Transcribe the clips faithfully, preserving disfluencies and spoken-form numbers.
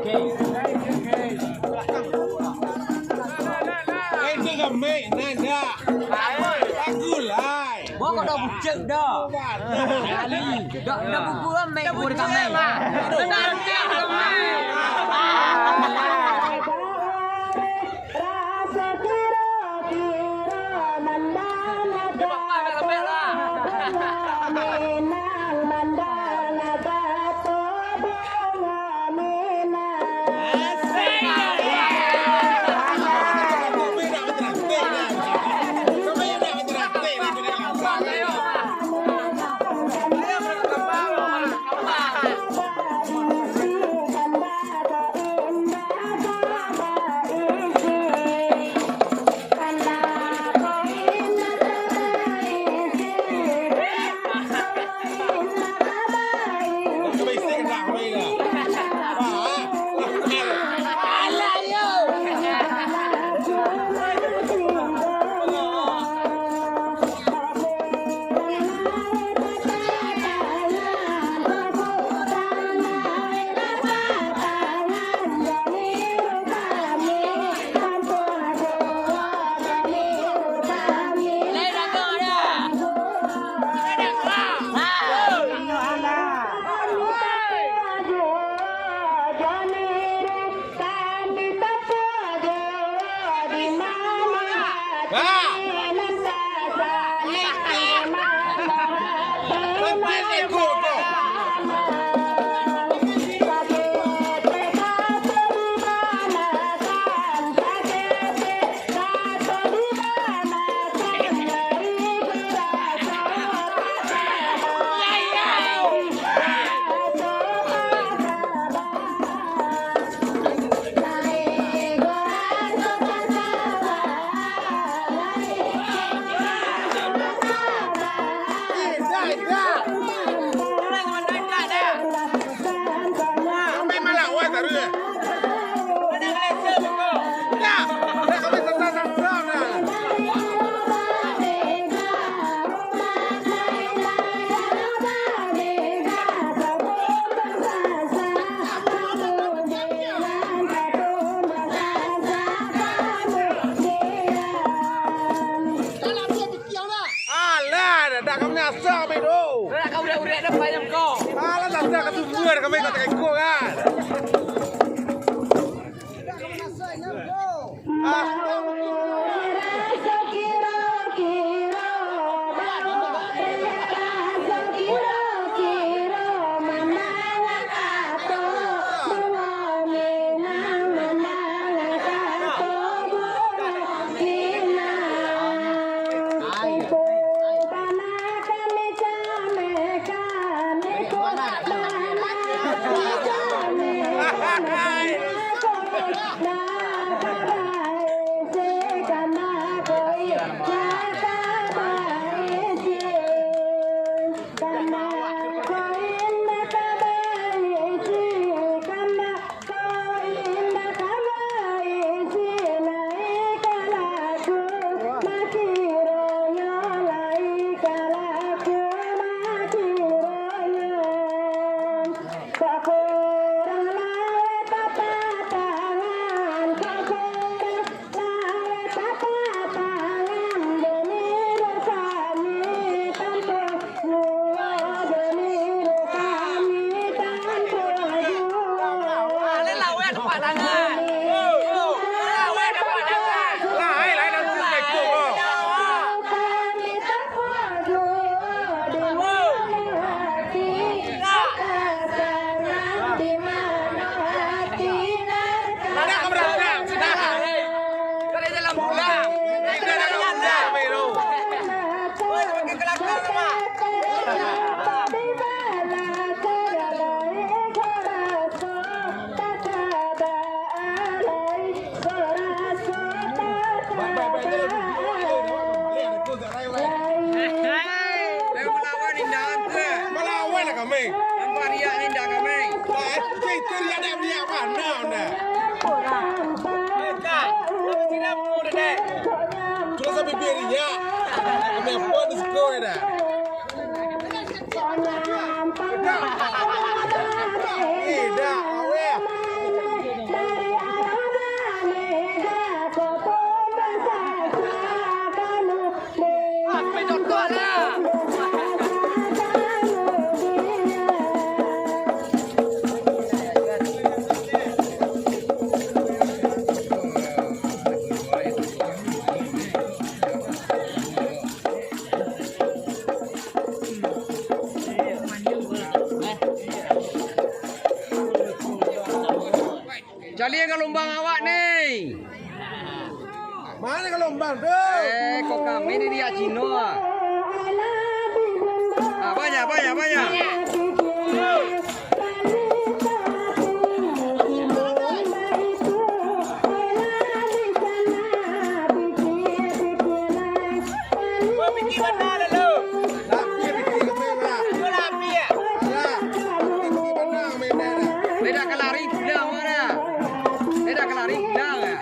Itu kami nanda. Bagus lah. Wah, kok dah bucek dah. Kali. Dah, dah buku kan, mek, buku di kamar. Dah bucek dah, mek. Alah, dah, dah, kami asal, kami tu. Dah, kau udah urek dah, payah kau. Alah, dah, dah, kau tunggu, dah, kami tak tengok, kan. Ah. Kalian ka lombang awak ni. Mana ka lombang tu? Eh, kok kami ni dia Cino ah. Ah, banyak, banyak, banyak. Beda ka lari pulang, mana? Beda ka lari pulang, ah.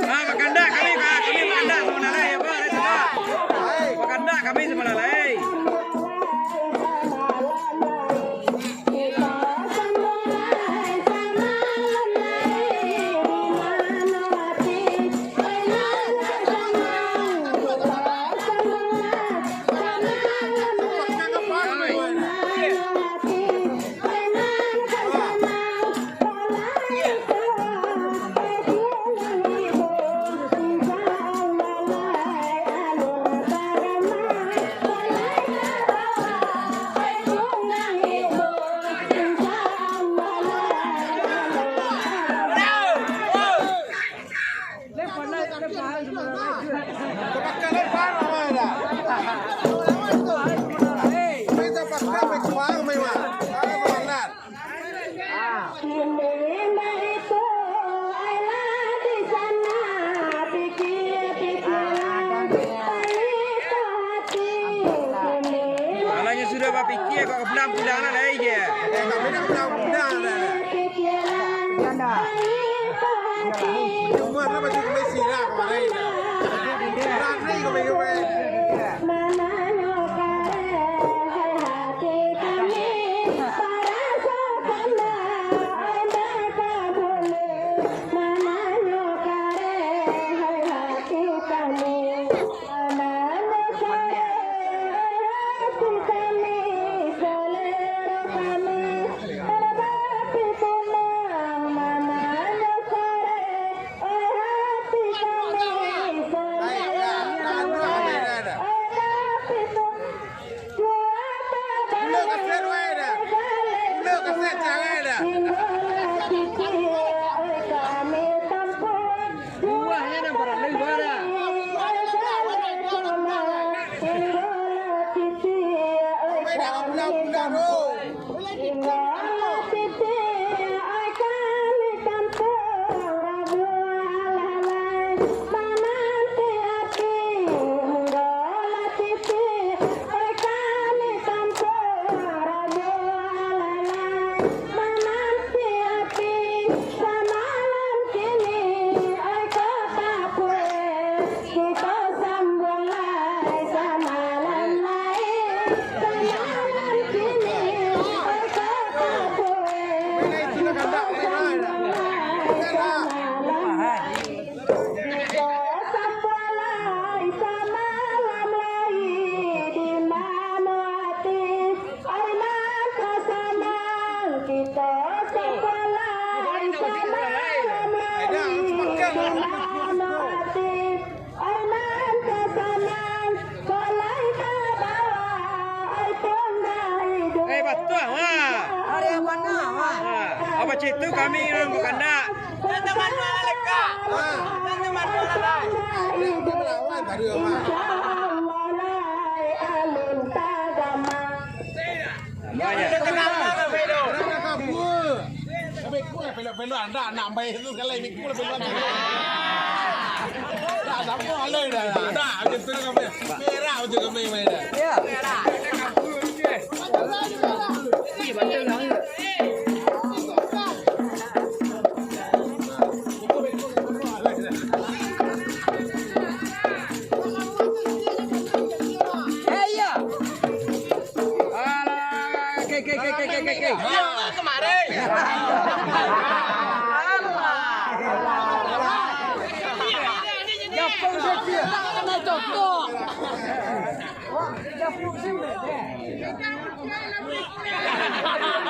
Ah, bakandak kami, Pak. Kami bakandak sama lalai, apa? Bakandak kami sama lalai. Kalau nyo sudah bapikia, kok pulang-pulang lah lai je. Eh, kami nak pulang-pulang lah. Cuma lah baju kami sirah kemarin. Berani kami kemarin. Buahnyo nan paralu bara. Eh, batua, ha. Ha. Apa cik tu kami urang bakandak? Teman-teman leka. Ha. Teman-teman leka. Dia melawan tadi, ha. Pelok-pelok anda nak bayar tu, kalau mikul pelok anda. Dah, sama alai dah. Dah, macam tu dah kami. Merah macam kami main dah. Ya. Eh, iya. Alah, ke, ke, ke. Alah, kemarin. Alah. Japung saja. Kena cokok. Japung saja.